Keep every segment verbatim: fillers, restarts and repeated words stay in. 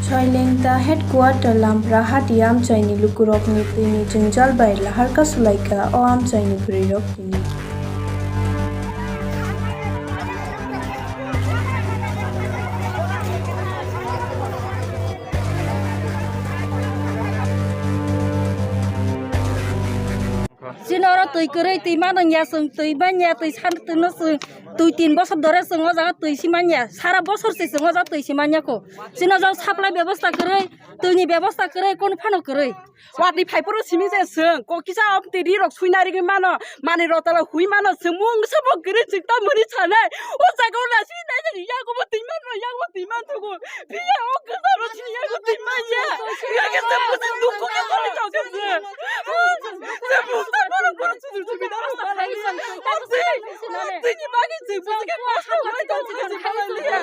Soilengta headquarter Lampra hati amchaini lukurokni twini jwngjal bai laharka swlaikha o amchaini bwrwirok tini. Chini oro twi kwrwi, twi mano ya chwng, twi manya, twi san, twi no chwng, twi tin bosor dore chwng o jaga twi si manya, sara bosor se chwng o jaga twi si manya kho. Chini o jaga supply bebosta kwrwi, twi ni bebosta kwrwi, kono phano kwrwi. Watwi phai phuru simi je chwng, ko kisa om twi ri rok sui nari mano, mani rotala hui mano, chwng mung se bo kwrwi chwng ta mani sanai. O jaga o nasi nai nai ya ko bo twi mano, ya ko bo twi man thugo. Phiya o kwcharo sini yago twi manya. Phiya khe se busi dukhu khe tongwi tongkhe se. Se busi bono bono sudu subi daro. Tini bagi se busi khe kosto wngwi tongkhe se khalai liya.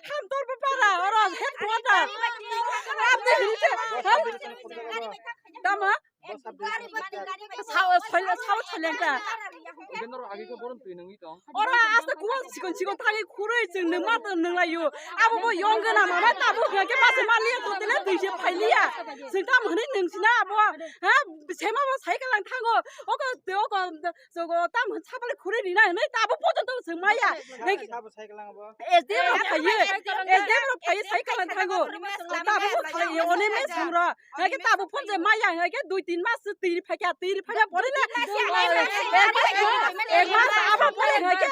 Hamtor bo para oro headquarter. Abdi hinse. Tama? Sao, sao, sao chalengka. Ikan noro agi ko borom twi nangwi tong. Ora asta kuwa sikon sikon thangwi khurui chwng nwng ma tong nwng laio. Abo bo yong gana mama tabo hwnkhe masa maliya totele twi se phailiya. Chwng tamo hwnwi nwng sina abo. Ha? Sema bo sai kalang thango. Oko, oko, jogo tam hwn sapale khurui rina hwnwi tabo pojonto chwng maya. Sabo sai kalang abo. S D M rok phaiyo. S D M rok phaiyo sai kalang thango. Tabo bo khalaiyo one me songro. Hake tabo phone je maya hake dui tin mas twi phaikha twi phaikha pore le. Ek mas abo pore hake.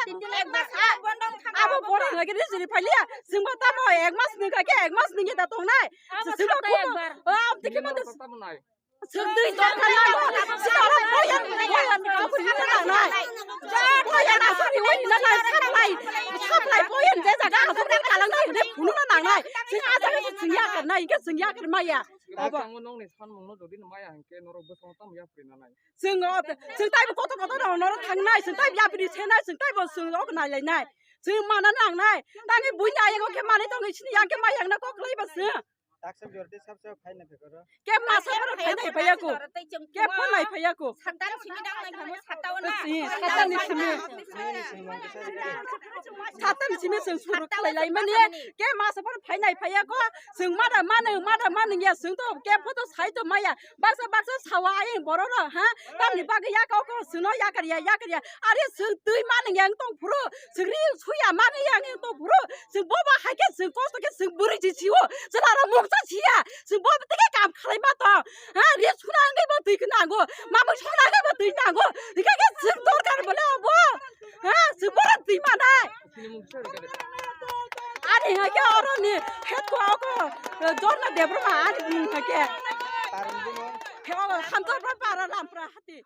Abo pore hake ni jiri phailiya. Singba tamo ek mas ni hake ek mas ni ta tongnai. Singba ko. Am tiki mate. Sing twi dorkar nango. Sing oro poyan, poyan, poyan nangnai. Poyan aswk riwi rina nang saplai. Saplai poyan je jaga aswk ri kalang nai hwnwi phunukna nangnai. Sing a jaga se sing yakar nai, hwnkhe sing yakar maya. Abo. Abo ang nongni sanmungno jodi no maya hwnkhe norok bwskango tamo yapri nanai. Sing o, sing taibo kotor kotor rok norok thangnai, sing taibo yapri senai, sing taibo sing ok nailainai. Sing mana nangnai. Tangni buini ayang o khe manwi tongwi sini yang khe maya wngna kok kwlaiba sing. Taksa jordi sabsa phaina phekoro. Ke masa phano phaina phaiya ko. Ke phano phaiya ko. Satan simi dang nai kamo sata ona. Si, satan ni simi. Satan ni simi sing suru khlai lai mani. Ke masa phano phaina phaiya ko. Sing mada manu, mada manu ya sing to. Ke photo sai to maya. Baksa baksa sawa ai borok rok ha. Tamni bagwi ya kok sino ya kariya ya kariya. Are sing twi manu yang tong phuru. Sing ri suya manu yang tong phuru. Chwng bo ba hai khe chwng kosto khe chwng bwrwi se sio. Chwla rok mungsa sia. Chwng bo tike kam khlai ma tong. Ha, re suna wngwi bo twi khe nango. Mamung suna wngwi bo twi nango. Hingkhe khe chwng dorkar bole obo. Ha, chwng bo twi manai. Ani hai khe oro ni het ko ko. Jorna Debbarma ani hai khe. He o hamtor ba para lampra hati.